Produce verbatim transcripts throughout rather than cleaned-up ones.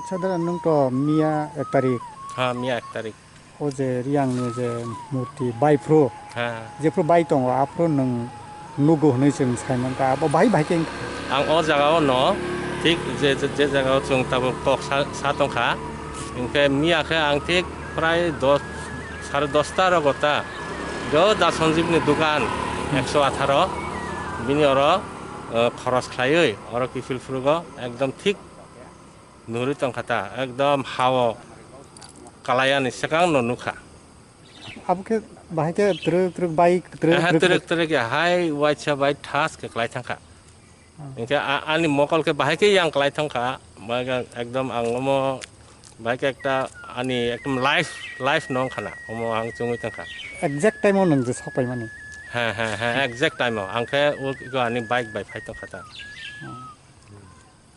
Sadara nwng to miya ek tarik. Ha, miya ek tarik. O je Riyang ni je murti bai phuru, ha, jephuru bai tongo, aphuru nwng nugo hwnwi chwng sai mankha, abo bahai bahai khe wngkha. Ang o jaga o no thik je, je, je jaga o chwng tabuk kok sa, sa tongkha, hinkhe miya khe ang thik prai dos, sare dosta rogo ta, jo Da Sanjib ni dukan, hmm, ekso atharo, bini oro, eh, khoros khlaiwi oro kiphil phurugo ekdom thik nurwi tongkha ta, ekdom ha o kalai ani swkang no nukha. Abo khe bahai khe twrwk twrwk bai twrwk aha, twrwk twrwk twrwk. Twrwk ya hai waisa bai thas khe klai thangkha. Hmm. Hinkhe a-, ani mokol khe bahai khe yang klai thangkha, bahai khe ekdom ang omo bahai khe ekta ani ekdom life, life nong khana omo ang chumui tongkha. Exact time o nwng je sapai mani. Ha, ha, ha, exact time o ang khe o, o ani bike bai phai tongkha ta. Hmm.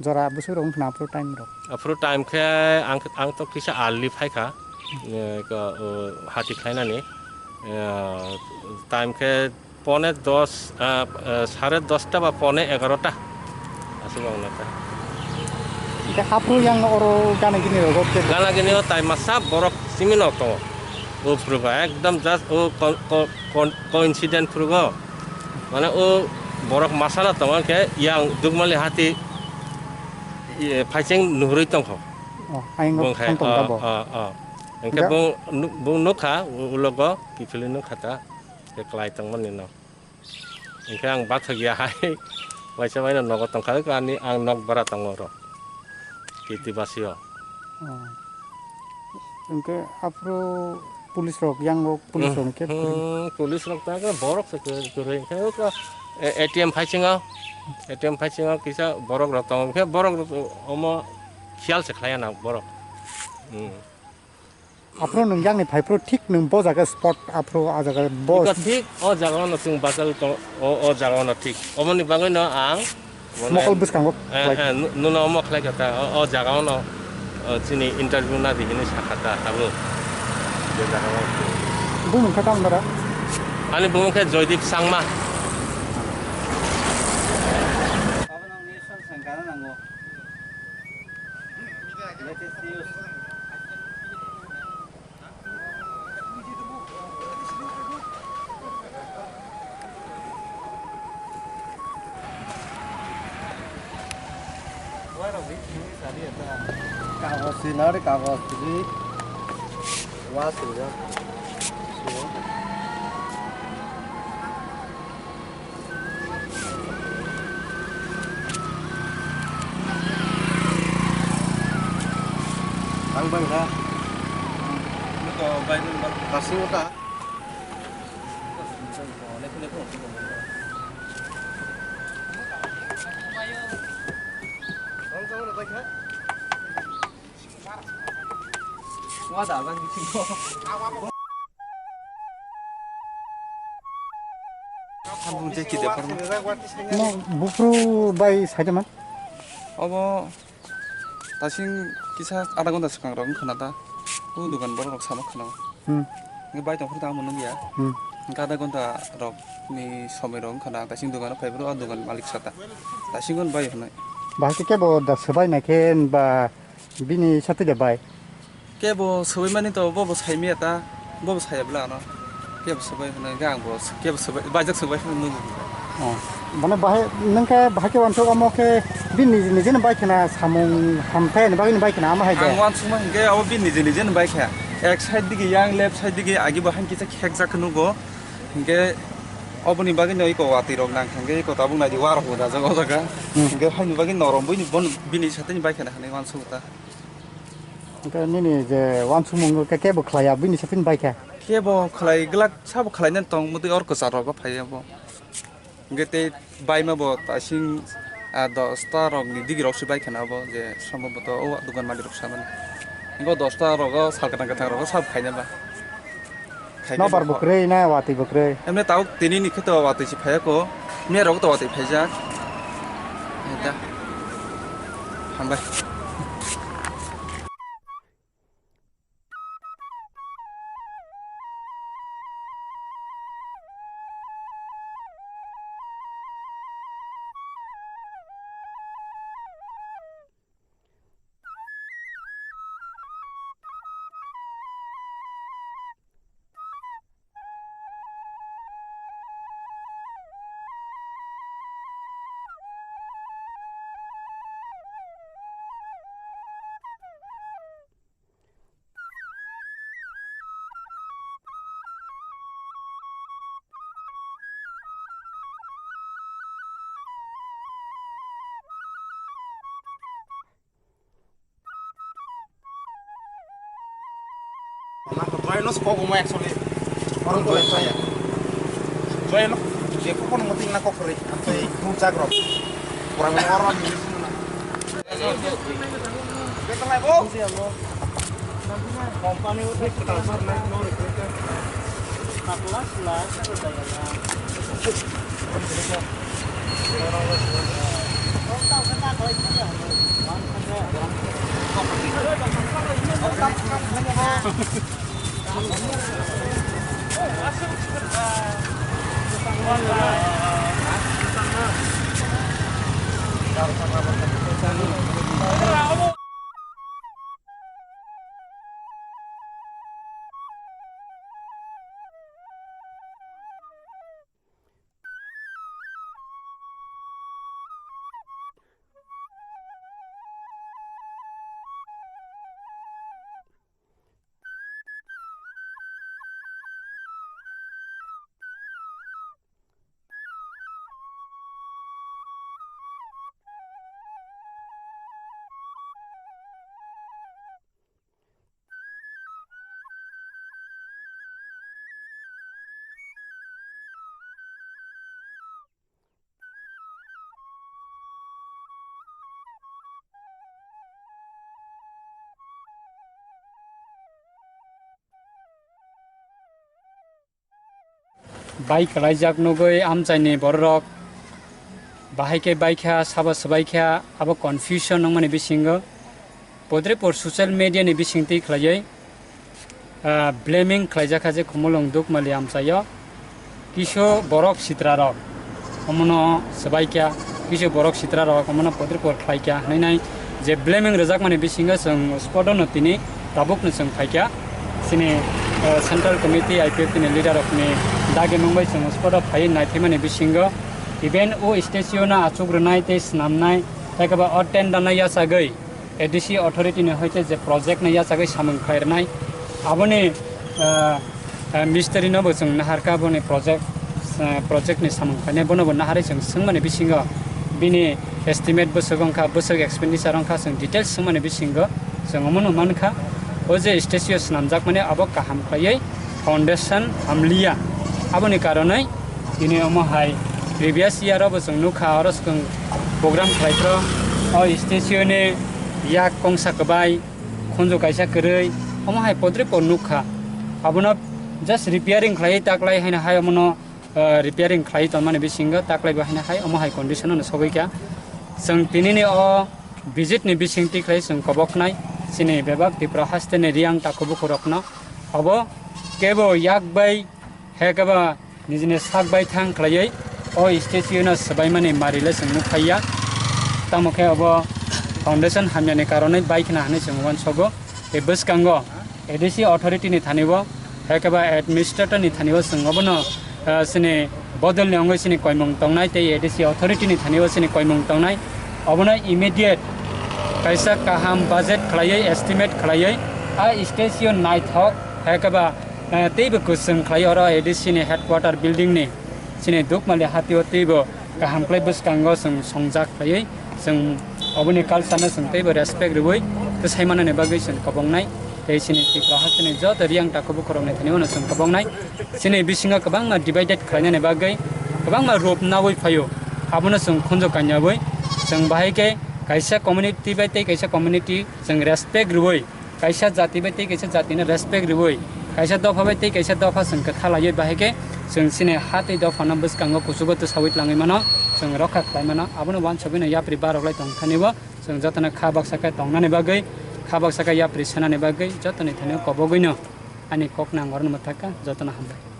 Jora bwswk rok wngkha na aphuru time rok? Aphuru time khe ang, ang to kisa early phaikha, eh, ko, eh, hati khlainani, eh, time khe pone dos, eh, eh, sare dosta ba pone egarota aswk wng nai ta. Hingke aphuru yang oro gana gini rogo khe? Gana gini o time masa borok simi no tongo. O phuru ba ekdom just o ko-, ko-, Kon-, coincident phuru go. Mane o borok masala tongo khe yang Dugmali hati, iye, phaising nuhurwi tongkho. Oh, ayang bung khai, thang tong oh, tabo. Oh, oh. Engkhe bung nu-, bung nukha, u-, ulogo kiphilwi nukha ta, khe klai tongmani no. Engkhe ang bathak ya hai, waisa waino nogo tongkha, ani ang nok bara tongo oro. Kiti basio. Oh. Hingke aphuru police rok, yang rok police rok hingke hmm, police rok ta khe borok se kwrwi, kwrwi hingke o khe A T M phaisingo, A T M phaisingo kisa borok rok tongo, hingke borok rok omo khiyal se khlaiya na borok. Hmm. Aphuru nwng yang ni phai phuru thik nwng bo jaga spot aphuru a jaga bo iko thik o jaga no chwng bachal tong, o, o jaga no thik. Omoni bagwi no ang Mokol bwskango eh, khlai. Eh, nu-, nuno omo khlai kha ta, o, o jaga ono, o, chini interview na di hinwi sakha ta, tabuk. Je jaga o. Bumung khe tamo dara? Ani bumung khe Joydeep Changma. Kagos swi nari, kagos swi. Wa swijak. Ang bai kha. Niko bai nung ba. Kasing ta. Ang sama na bai kha. Mo buphuru bai saida man? Obo tasing kisa adha ghonta swkang rok wngkha na ta. O dukan borok rok sama khana. Hmm. Nge bai tongphuru ta amo nungya. Hmm. Hingke adha ghonta rok ni somoi rok wngkha na, tasing dukan o phai phuru o dukan malik sata. Tasing gon bai hwnwi. Bahai khe kebo da swbai nai khe ba Bini satwi de bai. Kebo swbai mani to, bobo sai miya ta, bobo saya bwla ano. Kebo swbai hwnwi khe ang bo, kebo swbai, baijak swbai hwnwi nukgo. Oh. Mane bahai, nwng khe bahai khe uansuk omo khe bini niji nijeno bai khna samung hamthai ni bagwi ni bai khna ama hai de. Ang uansukma hinkhe abo bini niji nijeno bai kha. Ek side digi yang, left side digi agi bo hankisa khekjak khe nukgo. Hinkhe oboni bagwi no eko watwi rok nang thangkhe eko tabuk naidi warok bo dajak o jaga. Hmm. Hinkhe haini bagwi norom bini bon, bini satini bai khna hinwi uansukgo ta. Hwnkhe nini je uansukmung khe kebo khlaiya, bini se phini bai khe? Kebo khlai glak, sabo khlainani tong, motwi or kwchar rogo phaiya bo. Hwnkhe tei baima bo tasing, ah, dosta rokni digi rok se bai khna bo, je sombhoboto o dogan malik rok sanani. Hwnkhe o dosta rogo sal kwthang kwthang rogo sabo khaina ba. Nobar bo kwrwi na watwi bo kwrwi? Emne tabuk tini ni khe to watwi se phaiya ko. Miya rogo to watwi phaijak. Eta. Hambai. Joy no spo gumo actually. Orang joy saya. Joy no. Dia pun mau tinggal kok kering. Sampai puncak rok. Kurang orang ini. Company udah transfer naik no recruiter. Empat belas lah. Bai kwlaijak nugwi amchaini bororok bahai khe baikha, sabo swbaikha, abo confusion wngmani bisingo Podripur social media ni bisingtwi khlaiwi, ah, blaming khlaijakha je Khumulwng Dukmali amchaio. Kisu borok sitrarok omono swbaikha, kisu borok sitrarok omono Podripur khlaikha hwnwi nai je blaming rwjakmani bisingo chwng spot-o no tini tabukno chwng phaikha. Chini, eh, Central Committee I P F T ni leader rokni dagi mungbai chwng spot-o phaiwi naithaimani bisingo even o statue no achuk rwnai tei swnamnai, ekaba o tender no yachagwi A D C authority ni hoite je project no yachagwi samung khlai rwnai, aboni, ah, ah, mistri no bo chwng naharkha, boni project, ah, project ni samung khlainai, bono bo naharwi chwng swngmani bisingo bini estimate bwswk wngkha, bwswk expenditure wngkha, chwng details swngmani bisingo chwng omono mankha. O je statue swnamjakmani abo kaham khlaiwi foundation hamliya, aboni karonwi tini omo hai previous year o bo chwng nukha, oro chwng program khlai phro o statue ni yak kongsa kwbai, khunju kaisa kwrwi, omo hai podripor nukha. Abono just repairing khlaiwi taklai haino hai omono, ah, repairing khlaiwi tongmani bisingo taklai bo haino hai omo hai condition no sogwi kha. Chwng tini ni o visit ni bisingtwi khlai chwng koboknai chini bebak Tripura haste ni Riang takhuk bukhurokno, obo kebo yak bai, he kebo nijini sak bai thang khlaiwi o statue no swbaimani mari le chwng nukphaiya. Tamo khe obo foundation hamyani karonwi bai khna hwnwi chwng uansogo. Tei bwskango A D C authority ni thani o, hai khe ba administrator ni thani o chwng obono, ah, chini bodol ni wngwi chini koimung tongnai tei A D C authority ni thani o chini koimung tongnai. Obono immediate kaisa kaham budget khlaiwi, estimate khlaiwi, a statue naithok, hai khe ba, ah, teibo kwchwng khlaiwi oro A D C ni headquarter building ni chini Dukmali hati o teibo kaham khlai bwskango chwng songjak khlaiwi, chwng oboni culture no chwng teibo respect rwui bwsai manani bagwi chwng kobongnai. Tei chini Tripura hasteni joto Riang takhuk bukhurokni thani uano chwng kobongnai. Chini bisingo kwbangma divided khlainani bagwi kwbangma rup naui phaio. Abono chwng khunju kanyaui chwng bahai khe kaisa community bai tei kaisa community chwng respect rwui, kaisa jati bai tei kaisa jatino respect rwui, kaisa dopha bai tei kaisa dopha chwng kwtha laiwi, bahai khe chwng chini ha tei dophano bwskango kuchugo twsaui tlangwi mano, chwng rokha khlai mano. Abono uansugwino yapri barok lai tong thani bo chwng jotono kha baksa khe tongnani bagwi, kha baksa khe yapri sanani bagwi jotoni thani kobogwino ani kok nang orono mwthakha. Jotono hambai.